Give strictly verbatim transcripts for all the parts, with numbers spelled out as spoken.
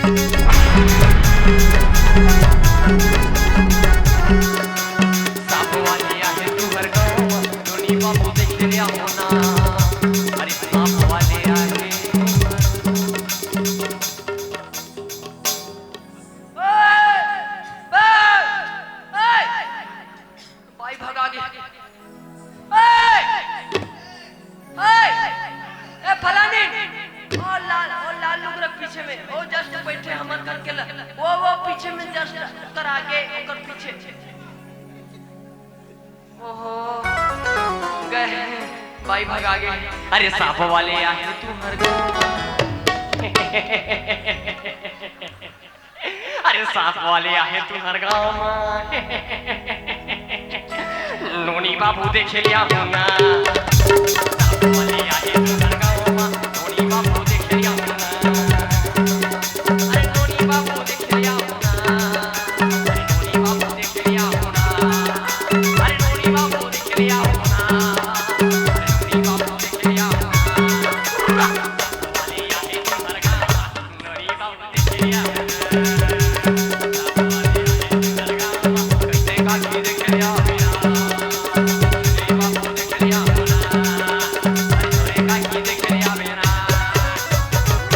सांप वाले आहे तुंहर गाँव, नोनी बाबू देख लिया होना। अरे सांप वाले आहे। भाई भगा गे। ए! ए! ए, फलानी! ओ लाल, ओ लाल लुगरा पीछे में, ओ just बैठे हमर घर के ल-, वो, वो पीछे में just ओकर आगे, ओकर पीछे। ओहो, गए, भाई भगा गे। अरे सांप वाले आहे तुंहर गाँव। अरे सांप वाले आहे तुंहर गाँव मा। नोनी बाबू देख लिया होना। सांप वाले आहे तुंहर गाँव मा। नोनी बाबू देख लिया होना। अरे नोनी बाबू देख लिया होना। अरे नोनी बाबू देख लिया होना। अरे नोनी बाबू देख लिया होना। अरे नोनी बाबू देख लिया होना।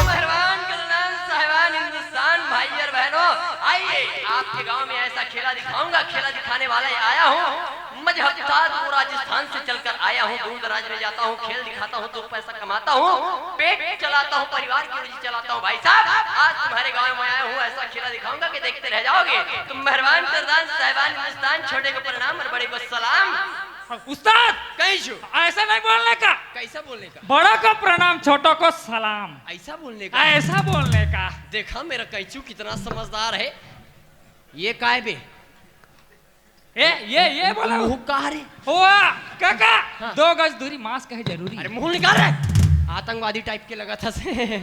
मेहरबान कदरदान साहिबान हिंदुस्तान, भाई और बहनों, आइए, आपके गांव में ऐसा खेला दिखाऊंगा। खेला दिखाने वाला आया हूँ, मजहब ताज वो राजस्थान से चलकर आया हूँ, दूर दराज में जाता हूँ, खेल दिखाता हूँ, दो पैसा कमाता हूँ, पेट चलाता हूँ, परिवार की रोजी चलाता हूँ। भाई साहब, आज तुम्हारे गांव में आया हूँ, ऐसा खेला दिखाऊंगा कि देखते रह जाओगे। तो मेहरबान कदरदान साहिबान हिंदुस्तान, छोटे को प्रणाम और बड़े को सलाम। उस्ताद, कहीं छू। ऐसा नहीं बोलने का। कैसा बोलने का? बड़ा को प्रणाम, छोटों को सलाम। ऐसा बोलने का? ऐसा बोलने का। देखा मेरा कैचू कितना समझदार है। ये काय बे? ए, ये, ये बोला। मुंह कहा रे? ओ, काका, हाँ। दो गज दूरी, mask है जरूरी। अरे मुंह निकाल रे, आतंकवादी type के लगा था से।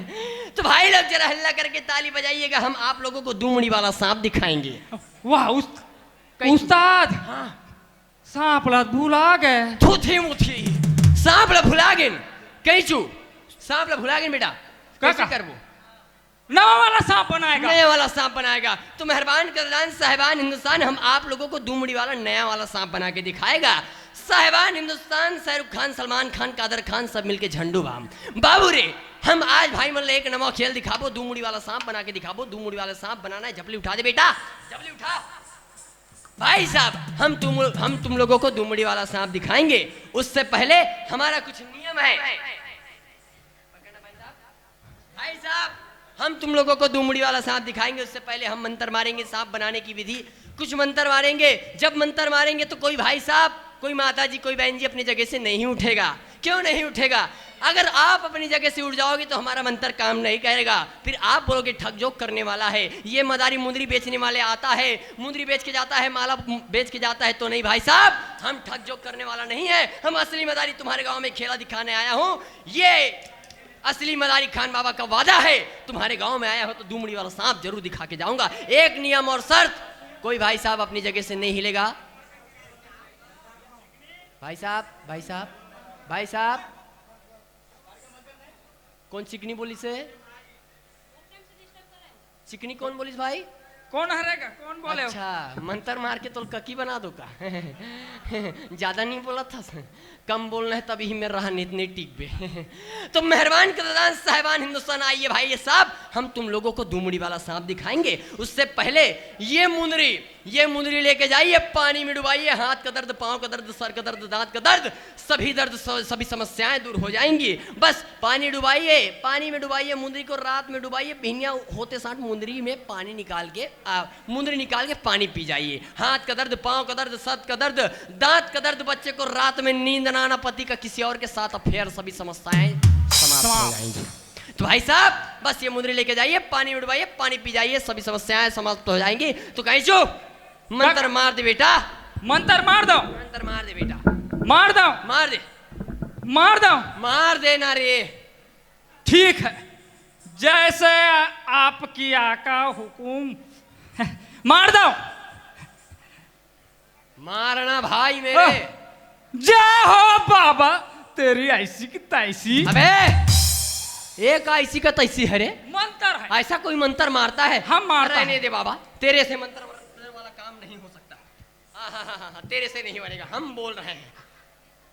तो भाई लोग जरा हल्ला करके ताली बजाइएगा, हम आप लोगों को दो मुड़ी वाला सांप दिखाएंगे। वाह, उस-, कैसे? उस्ताद, हाँ। सांप ला भुला गए। थूथी मुथी, सांप ला भुला गेन। कैचू, सांप ला भुला गेन बेटा, कैसे काका? करबो? नवा वाला सांप बनाएगा। नया वाला सांप बनाएगा। तो मेहरबान कदरदान साहिबान हिंदुस्तान, हम आप लोगों को दो मुड़ी वाला नया वाला सांप बना के दिखाएगा। साहिबान हिंदुस्तान, शाहरुख खान, सलमान खान, कादर खान, सब मिलके झंडू बाम। बाबू रे, हम आज भाई मन ले एक नवा खेल दिखाबो, दो मुड़ी वाला सांप बना के दिखाबो। दो मुड़ी वाला सांप बनाना है, झपली उठा दे बेटा, झपली उठा। भाई साहब, हम तुम, हम तुम लोगों को दो मुड़ी वाला सांप दिखाएंगे। उससे पहले हमारा कुछ नियम है। भाई साहब, हम तुम लोगों को दो मुड़ी वाला सांप दिखाएंगे, उससे पहले हम मंत्र मारेंगे सांप बनाने की विधि। कुछ मंत्र मारेंगे, जब मंत्र मारेंगे तो कोई भाई साहब, कोई माता जी, कोई बहन जी अपनी जगह से नहीं उठेगा। क्यों नहीं उठेगा? अगर आप अपनी जगह से उठ जाओगे तो हमारा मंत्र काम नहीं करेगा। फिर आप बोलोगे, "ठग जोक करने वाला है ये, मदारी मुंदरी बेचने वाले आता है, मुंदरी बेच के जाता है, माला बेच के जाता है।" तो नहीं भाई साहब, हम ठग जोक करने वाला नहीं है, हम असली मदारी तुम्हारे गांव में खेला दिखाने आया हूँ। ये असली मदारी खान बाबा का वादा है, तुम्हारे गांव में आया हो तो दो मुड़ी वाला सांप जरूर दिखा के जाऊंगा। एक नियम और शर्त, कोई भाई साहब अपनी जगह से नहीं हिलेगा। भाई साहब, भाई साहब, भाई साहब, कौन चिकनी बोलिस हे? चिकनी कौन बोलिस भाई? कौन हरे का? कौन बोले हो? अच्छा, मंतर मार के तोल ककी बना दो का? ज्यादा नहीं बोला था, कम बोलना है, तभी में रहा, नहीं तो नहीं टिकबे। तो मेहरबान कदरदान साहिबान हिंदुस्तान, आइए भाई साहब, हम तुम लोगों को दो मुड़ी वाला सांप दिखाएंगे। उससे पहले ये मुंदरी, ये मुंदरी लेके जाइए, पानी में डुबाइए, हाथ का दर्द, पाँव का दर्द, सर का दर्द, दांत का दर्द, सभी दर्द, स-, सभी समस्याएं दूर हो जाएंगी। बस पानी डुबाइए, पानी में डुबाइए, मुंदरी को रात में डुबाइए, भिनिया होते साथ मुंदरी में पानी निकाल के, आ, मुंदरी निकाल के पानी पी जाइए। हाथ का दर्द, पाँव का दर्द, सर का दर्द, दांत का दर्द, बच्चे को रात में नींद ना आना, पति का किसी और के साथ अफेयर, सभी समस्याएं समाप्त हो जाएंगी। तो भाई साहब, बस ये मुंदरी लेके जाइए, पानी में डुबाइए, पानी पी जाइए, सभी समस्याएं समाप्त हो जाएंगी। तो कहीं चुप, मंत्र मार दे बेटा। मंत्र मार दो। मंत्र मार दे बेटा। मार दो। मार दे। मार दो। मार दे ना रे। ठीक है, जैसे आपकी आका हुकुम। मार दो। मारना भाई मेरे। जा हो बाबा, तेरी ऐसी की तैसी। अबे, एक ऐसी का तैसी है रे। मंत्र ऐसा कोई मंत्र मारता है? हम मारता रहने है। दे बाबा, तेरे से मंत्र मारने वाला काम नहीं हो सकता। हाँ, हाँ, हाँ, हाँ, हाँ, तेरे से नहीं बनेगा, हम बोल रहे हैं।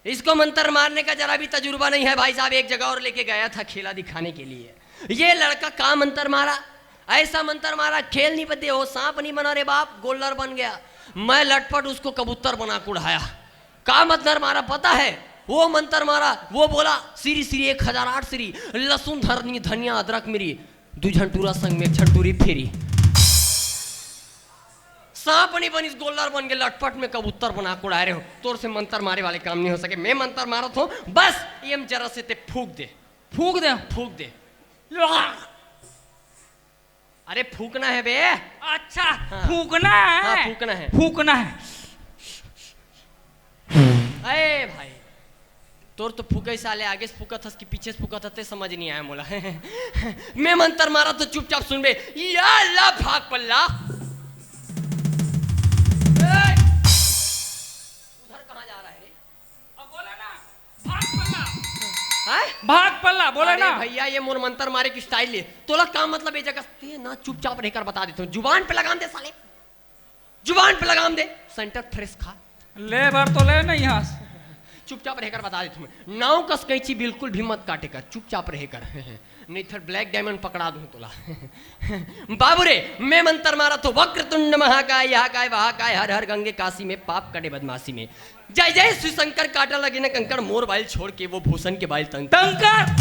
इसको मंत्र मारने का जरा भी तजुर्बा नहीं है भाई साहब। एक जगह और लेके गया था खेला दिखाने के लिए, ये लड़का का मंत्र मारा, ऐसा मंत्र मारा, खेल नहीं बदे हो, सांप नहीं बना रे बाप, गोल्लर बन गया। मैं लटपट उसको कबूतर बना के उड़ाया। का मंत्र मारा पता है? वो मंत्र मारा, वो बोला, "श्री श्री एक हजार आठ श्री, लहसुन धरनी धनिया अदरक मिरी, दू झन टूरा संग में एक झन टूरी फेरी।" सांप नहीं बनिस, गोल्लर बन के लटपट में कबूतर बना के उड़ाए रहे हो। तोर से मंत्र मारे वाले काम नहीं हो सके। मैं मंत्र मारत हूँ, बस ये में जरा से ते फूक दे। फूक दे। फूक दे। अरे फूकना है बे। अच्छा, हाँ। फूकना है। हाँ, फूकना है। फूकना है। अरे भाई, तोर तो फूके साले आगे से फूकत हस कि पीछे से फूकत हस, ते समझ नहीं आया मोला। मैं मंत्र मारा तो चुपचाप सुन बे। या ला भाग पल्ला। ए! उधर कहाँ जा रहा है रे? अब बोला ना, भाग पल्ला। हैं? भाग पल्ला, बोला अरे ना। भैया, ये मोर मंत्र मारे की स्टाइल है। तोला का मतलब ये जगह से ना, चुपचाप रहकर बता देता हूँ। जुबान पे लगाम दे साले, जुबान पे लगाम दे। सेंटर फ्रेश खा। ले भर तो ले नहीं हंस। चुपचाप रहकर बता देता हूँ मैं। नाव कस कैंची बिल्कुल भी मत काटे कर, चुपचाप रहे कर। नहीं तो ब्लैक डायमंड पकड़ा दूँ तोला। बाबू रे, मैं मंत्र मारा तो वक्रतुंड महाकाय, यहाँ काय, वहाँ काय, हर हर गंगे काशी में, पाप कटे बदमाशी में। जय जय शिव शंकर, काटा लगे न कंकड़, मोर बाइल छोड़ के वो भूषण के बाइल तंग तंकर।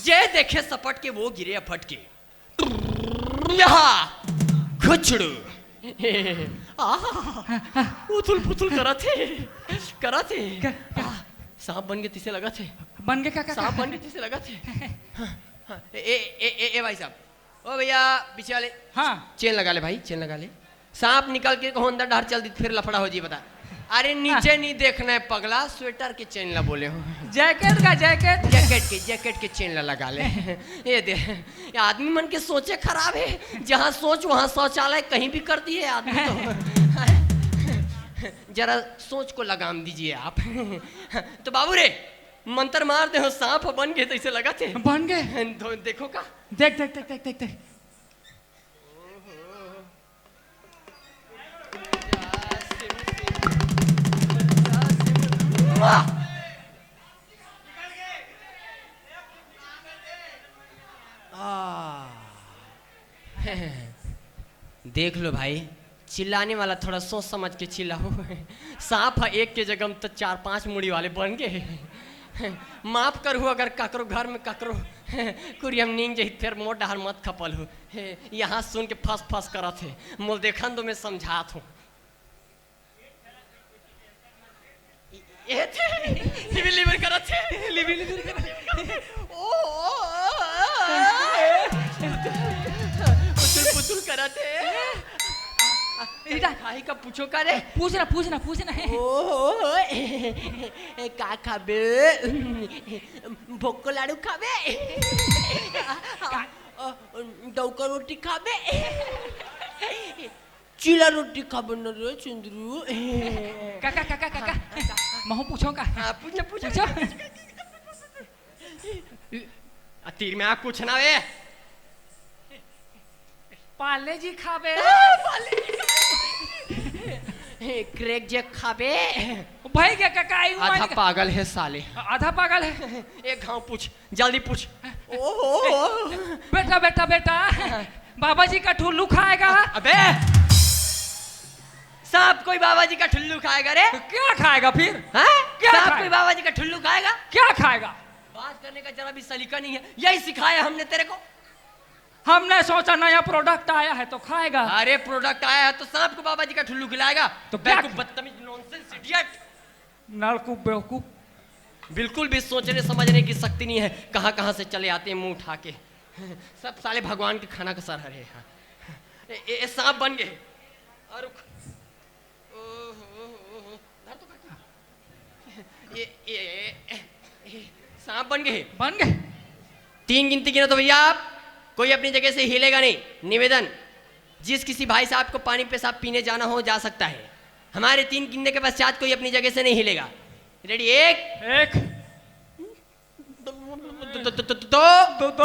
जे देखे सपट के वो गिरे अफट के। यहाँ घुछड़ू। आहा, उथुल पुथुल करत हे, करत हे। का, का? आह, सांप बन के तिसे लगत हे। बन के का, का, सांप का? बन के तिसे लगत हे। हाँ, हाँ, ए, ए, ए, ए, ए भाई साहब, ओ भैया, पीछे वाले हाँ। चेन लगा ले भाई, चेन लगा ले। सांप निकल के कहूँ अंदर डहर चल दी, फिर लफड़ा हो जी, बता। अरे नीचे हाँ। नहीं देखना है पगला, स्वेटर के चेन ला बोले हो। जैकेट का, जैकेट। जैकेट के, जैकेट के चेन ला लगा ले। ये दे, ये आदमी मन के सोचे खराब है, जहाँ सोच वहाँ शौचालय कहीं भी कर दिए आदमी तो। जरा सोच को लगाम दीजिए आप। तो बाबू रे, मंत्र मार दे हो, सांप बन गए तो इसे लगा थे। बन गए। दो-, देखो का। देख, देख, देख, देख, देख, देख। वाह! आ। देख लो भाई, चिल्लाने वाला थोड़ा सोच समझ के चिल्लाओ। सांप ह एक के जगह में तो चार पांच मुड़ी वाले बन गए। माफ करहु अगर ककरो घर में ककरो कुरियम नींग जही, फेर मोर डहर मत खपल हो। हे, यहाँ सुन के फस फस करत हे। मोल देखन दो, मैं समझात हूँ। ए थे, लिबिर लिबिर करत हे। लिबिर लिबिर करत हे। ओ, ओ, ओ, ओ, ओ। पुतुल पुतुल करत हे। इधर। खाही का पूछो का रे? पूछ ना, पूछ ना, पूछ ना। ओ, ओ, ओ, ए, ए, का खाबे? भोको लाडू खाबे? का? अ, डौका रोटी खाबे? चीला रोटी खाबे न रे चुंदरू। काका, काका, काका। महू पूछो का? हाँ, पूछ ना, पूछ ना, पूछो। पूछ ना। आ, तीर में आग पूछना बे। पाले जी खाबे। क्रैक जैक खाबे। भाई क्या काका, आई आधा पागल है साले। आधा पागल है। एक घाव पूछ, जल्दी पूछ। ओहो। बेटा, बेटा, बेटा, बाबा जी का ठुल्लू खाएगा? अबे, सांप कोई बाबा जी का ठुल्लू खाएगा रे? तो क्या खाएगा फिर? हैं? क्या सांप खाएगा? कोई बाबा जी का ठुल्लू खाएगा? क्या खाएगा? बात करने का जरा भी सलीका नहीं है, यही सिखाया हमने तेरे को। हमने सोचा नया प्रोडक्ट आया है तो खाएगा। अरे, प्रोडक्ट आया है तो सांप को बाबा जी का ठुल्लू खिलाएगा? तो क्या बेवकूफ, बदतमीज, नॉनसेंस, इडियट। नलकूप बेवकूफ। बिल्कुल भी सोचने समझने की शक्ति नहीं है, कहाँ कहाँ से चले आते हैं मुंह उठा के। सब साले भगवान के खाना का सर हरे हैं। ए, ए, ए, सांप बन गए। और रुक। ओहो, ओहो, धर तो काकी। ये, ये, ये, ये सांप बन गए। बन गए। तीन गिनती गिनो तो भैया आप, कोई अपनी जगह से हिलेगा नहीं। निवेदन, जिस किसी भाई साहब को पानी पेशाब पीने जाना हो, जा सकता है। हमारे तीन गिनने के पश्चात कोई अपनी जगह से नहीं हिलेगा। रेडी, एक। एक। दो, दो, दो, दो, दो। दो, दो।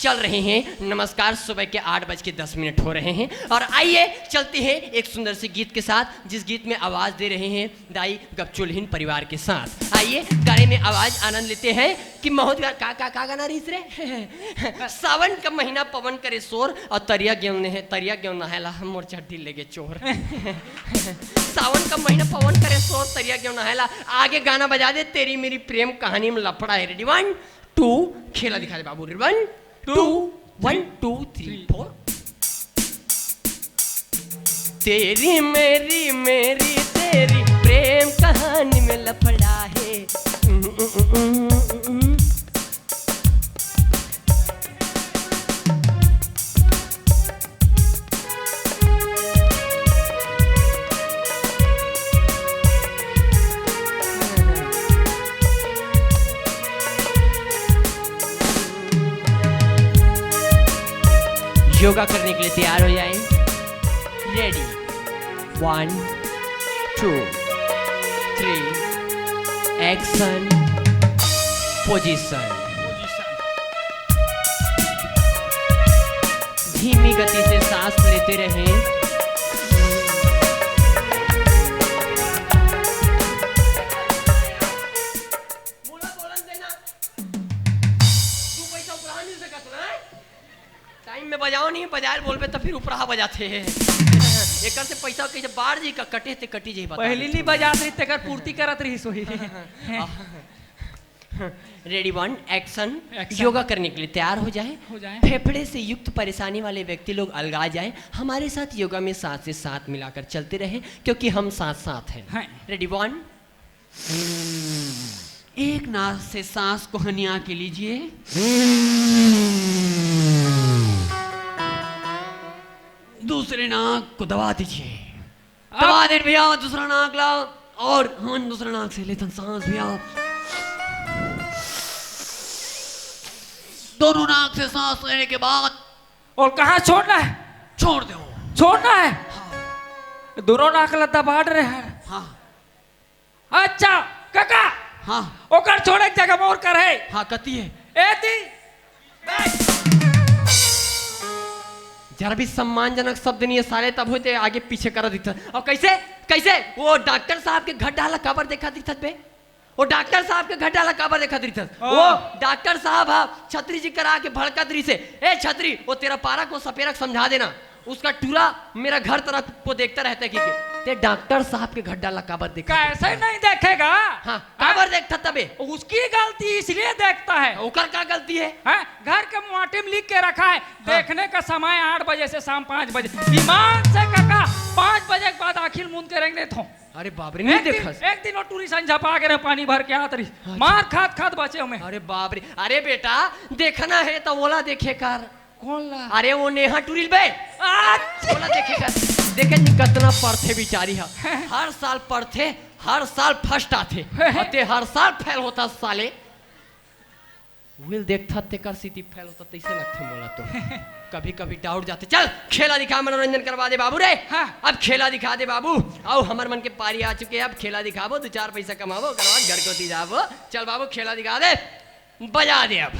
चल रहे हैं। नमस्कार, सुबह के आठ बज के दस मिनट हो रहे हैं और आइए चलते हैं एक सुंदर से गीत के साथ, जिस गीत में आवाज दे रहे हैं दाई गपचुलहीन परिवार के साथ। आइए गाने में आवाज आनंद लेते हैं कि महोदय का, का, का, का गाना रहिस रे? सावन का महीना पवन करे शोर और तरिया गेंव नहे, तरिया गेंव नहायला मोर चड्डी लेगे चोर। सावन का महीना पवन करे शोर, तरिया गेंव नहायला। आगे गाना बजा दे, तेरी मेरी प्रेम कहानी में लफड़ा है। Ready, one, two, खेला दिखा दे बाबू। Ready, one, two, one, two, three, four। तेरी मेरी मेरी तेरी प्रेम कहानी में लफड़ा है। योगा करने के लिए तैयार हो जाए। Ready, one, two, three, action, position। धीमी गति से सांस लेते रहें। टाइम में बजाओ नहीं, बजाए बोलबे त फिर उपराहा बजाथे। एकर से पैसा कैसे बाढ़ जी का कटे ते कटी जी, बता पहली दे। नहीं बजात रही, तेकर पूर्ति करत रही सोही। Ready, one, action। Action। Yoga करने के लिए तैयार हो जाए। हो जाए। फेफड़े से युक्त परेशानी वाले व्यक्ति लोग अलगा जाए, हमारे साथ योगा में साथ से साथ मिलाकर चलते रहे, क्योंकि हम साथ साथ हैं। हैं। Ready, one। एक नाक से सांस को हनिया के लीजिए, दूसरे नाक को दबा दीजिए। दबा दे भैया, दूसरा नाक लाओ और हम दूसरा नाक से लेथन सांस भैया। दोनों नाक से सांस लेने के बाद और कहाँ छोड़ना है? छोड़ दो। छोड़ना है? हाँ। दोनों नाक ला दबा रहे हैं। हाँ। अच्छा, काका। हाँ। ओकर छोड़े के जगह मोर कर है। हाँ, कती है? एती। जरा भी सम्मानजनक शब्द नहीं है साले, तब होते आगे पीछे कर दिखत। और कैसे, कैसे वो डॉक्टर साहब के घर डाला काबर देखा दिखत बे? वो डॉक्टर साहब के घर डाला काबर देखा दिखत? ओ। वो डॉक्टर साहब हा छतरी जी करा के भड़कत रही से, "ए छतरी, वो तेरा पारा को सपेरा को समझा देना।" उसका टूरा मेरा घर तरफ को देखता रहता है कि के? ते डॉक्टर साहब के घर डाला काबर देखा? कैसे नहीं देखेगा? हाँ, काबर देखता तबे? उसकी गलती, इसलिए देखता है। ओकर का गलती है? हैं? घर के मुआटी में लिख के रखा है, हाँ। देखने का समय आठ बजे से शाम पाँच बजे। ईमान से काका, पाँच बजे के बाद आँखी ल मूंद के रेंग लेत हों। अरे बाप रे, नहीं एक दिन, देखस। एक दिन वो टूरी सन झपा के रहे, पानी भर के आत रही। अच्छा। मार खात खात बचे हमें। अरे बाप रे, अरे बेटा, देखना है तो ओला देखे कर। कौन ला? अरे वो नेहा टूरी ल बे। अच्छा। ओला देखे कर। देखे नहीं कतना पढ़थे बिचारी हा। हर साल पढ़थे, हर साल first आथे। अते हर साल fail होता साले। Will देखथा तेकर सेती fail होता तैसे लगथे मोला तो। कभी कभी doubt जाथे। चल खेला दिखा, मनोरंजन करवा दे बाबू रे। हाँ। अब खेला दिखा दे बाबू। आओ, हमर मन के पारी आ चुके हे, अब खेला दिखाबो, दू चार पैसा कमाबो, ओकर बाद घर कोती जाबो। चल बाबू, खेला दिखा दे, बजा दे अब।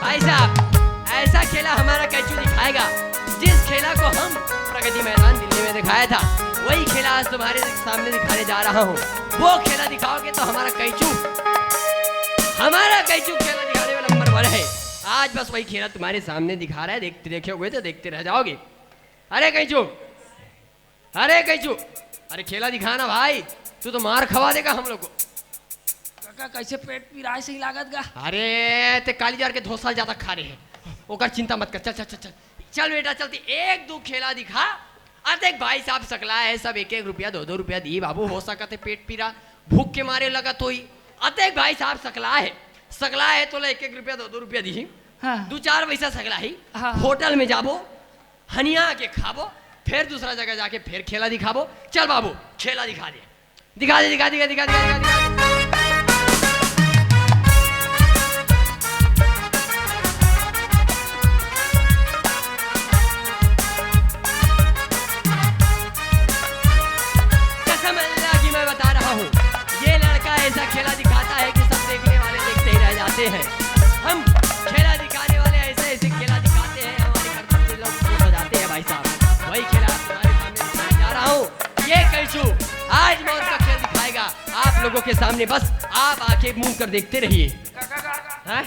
भाई साहब, ऐसा खेला हमारा कैचू दिखाएगा, जिस खेला को हम प्रगति मैदान दिल्ली में दिखाया था, वही खेला आज तुम्हारे सामने दिखाने जा रहा हूँ। वो खेला दिखाओगे तो हमारा कैचू, हमारा कैचू खेला दिखाने में नंबर वन है। आज बस वही खेला तुम्हारे सामने दिखा रहा है, देखते, देखे हुए तो देखते रह जाओगे। अरे कैचू, अरे कैचू, अरे खेला दिखा ना भाई, तू तो मार खवा देगा हम लोग को। काका, कैसे पेट पिराए से ही लागत गा? अरे, ते काली जार के धोसा ज्यादा खा रहे हैं, ओकर चिंता मत कर। चल, चल, चल, चल, चल बेटा, चलती एक दो खेला दिखा। अतेक भाई साहब सकला है, सब एक एक रुपया, दो दो रुपया दी बाबू, हो सकत है पेट पीरा, भूख के मारे लगत होई। अतेक भाई साहब सकला है, सकला है, तोला एक एक रुपया, दो दो रुपया दी। हाँ। दू चार पैसा सकला ही। हाँ। होटल में जाबो, हनिया के खाबो, फिर दूसरा जगह जाके फिर खेला दिखाबो। चल बाबू, खेला दिखा दे, दिखा दे, दिखा, दिखा, दिखा, दिखा, दिखा। के सामने बस आप आंखें मूंद कर देखते रहिए। काका, काका, हैं?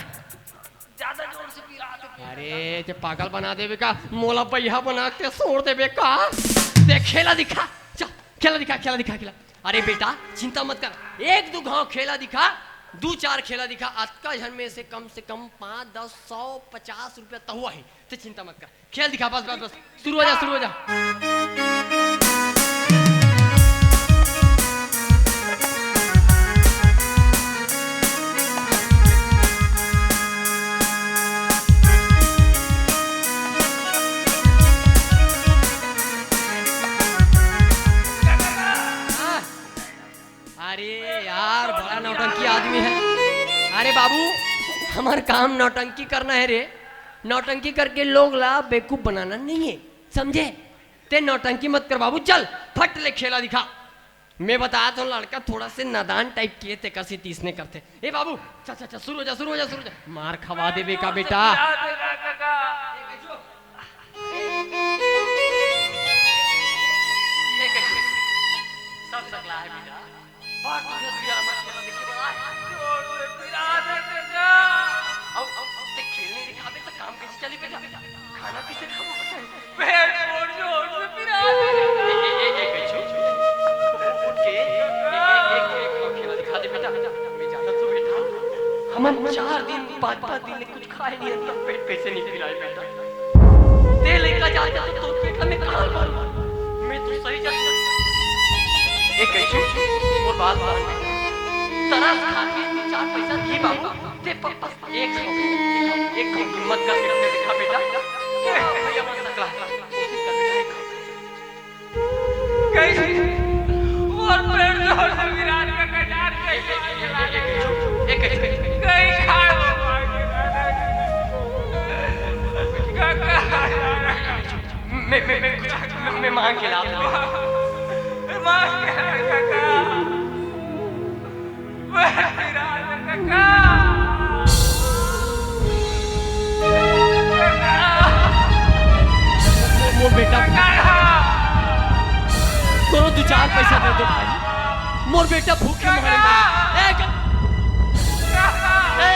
ज्यादा जोर से पिरात हे। अरे, ते पागल बना देबे का? मोला बइहा बना के छोड़ देबे का? देख, खेला दिखा, चल, खेला दिखा, खेला दिखा, खेला। अरे बेटा, चिंता मत कर, एक दू घाव खेला दिखा, दू चार खेला दिखा, अतका झन में से कम से कम पाँच, दस, सौ, पचास रुपया तहु आही। ते चिंता मत कर, खेल दिखा, बस, बस, बस, शुरू हो जा, शुरू हो जा। अरे यार, बड़ा नौटंकी आदमी है। अरे बाबू, हमार काम नौटंकी करना है रे। नौटंकी करके लोग ला बेवकूफ बनाना नहीं है, समझे? ते नौटंकी मत कर बाबू, चल फट ले खेला दिखा। मैं बता तो, लड़का थोड़ा से नादान टाइप के, तेकर से तीसने करते। ए बाबू, चल चल चल, शुरू हो जा, शुरू हो जा, शुरू हो जा। मार खवा देबे का बेटा? सब सकला है बेटा। बाहर दुनिया, दुनिया ला मत खेला, देखे बड़ा है। जोर से पिरा दे बेटा। अब, अब, अब ते खेल नहीं दिखाबे तो काम कैसे चली बेटा? खाना कैसे खाबो? पेट जोर, जोर से पिरा दे बेटा। ए, ए, ए, ए, कैचू। उठ के, ए, ए, ए, ए, ए, खेला दिखा दे बेटा। मैं जाना तो बेटा। हमन चार दिन, पाँच, पाँच दिन ले कुछ खाए नहीं, अंदर पेट कैसे नहीं पिराए बेटा? ते लइका जाके तो तोर पेट ला मैं कहाँ भरूँ? मैं तो सही जात हूँ। ए कैचू, मोर बात मान। तरस खा के दू चार पैसा दिए बाबू, ते प-, बस एक सौ, एक सौ हिम्मत करके दिखा बेटा। भैया मन सकला है। कोशिश कर बेटा, एक सौ। कैसे? और फिर जोर से विराट का कजार कैसे? एक, एक, एक, एक, एक, एक, एक। कहीं खाए वो मार के ना, ना, ना। मैं, मैं, मैं, मैं, मैं मांग के लाता हूँ। मांग के ला, काका। मोर बेटा, तोरो दू चार पैसा दे दो भाई, मोर बेटा भूखे मरे। ए, ए,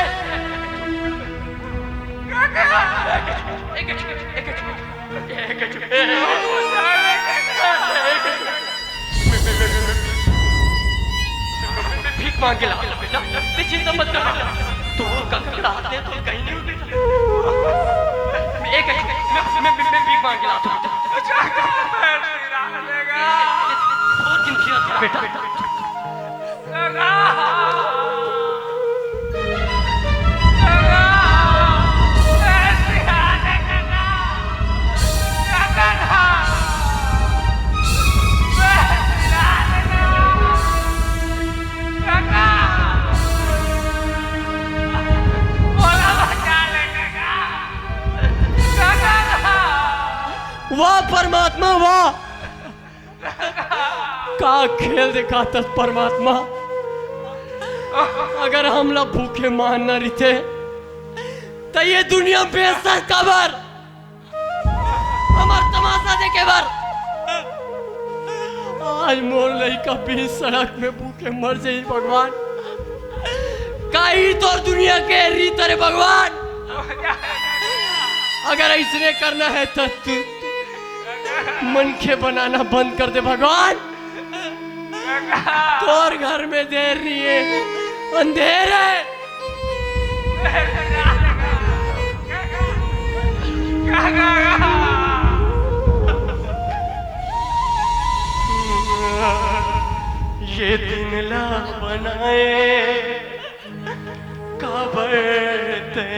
भीख मांग के ला बेटा, ते चिंता मत कर। तू कंकड़ा दे तो कहीं नहीं होगी। एक, एक, मैं, मैं, मैं, मैं भीख मांग के लाता हूँ बेटा। और किन किया था बेटा? वाह परमात्मा, वाह। का खेल दिखाथस परमात्मा। अगर हमला भूखे मारना रहिते, त ये दुनिया में बेइज्जत काबर? हमर तमाशा देखे बर। आज मोर लइका बीच सड़क में भूखे मर जाही भगवान। का ई तोर दुनिया के रीत हरे भगवान? अगर अइसने करना हे त तू मनखे बनाना बंद कर दे भगवान। तोर घर में देर नहीं है, अंधेर है। ये दिन ला बनाए काबर ते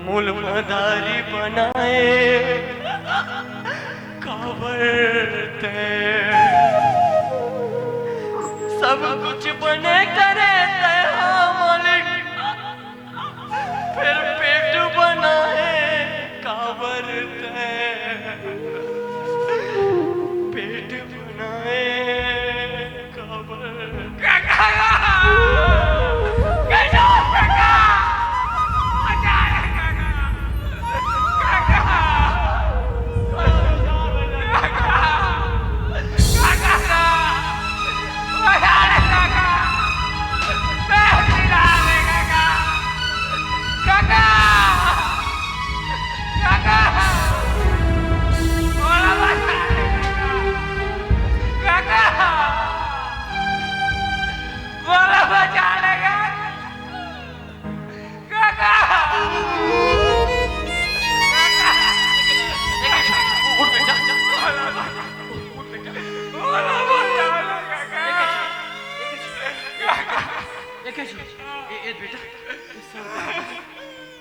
मोला मदारी बनाए काबर ते सब कुछ बने करे ते हो मालिक, फिर पेट बनाए काबर ते पेट बनाए काबर।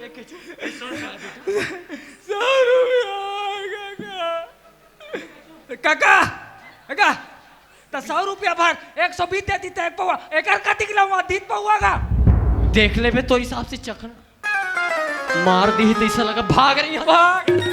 सौ रुपया, काका। काका, काका, त सौ रुपया भर एक सौ बीस दे दीता एक पौवा, एकर कतिक लउवा दीत पौवा गा? देख लेबे तोर हिसाब से चखना। मार दी तइसा लगा, भाग रही है। भाग।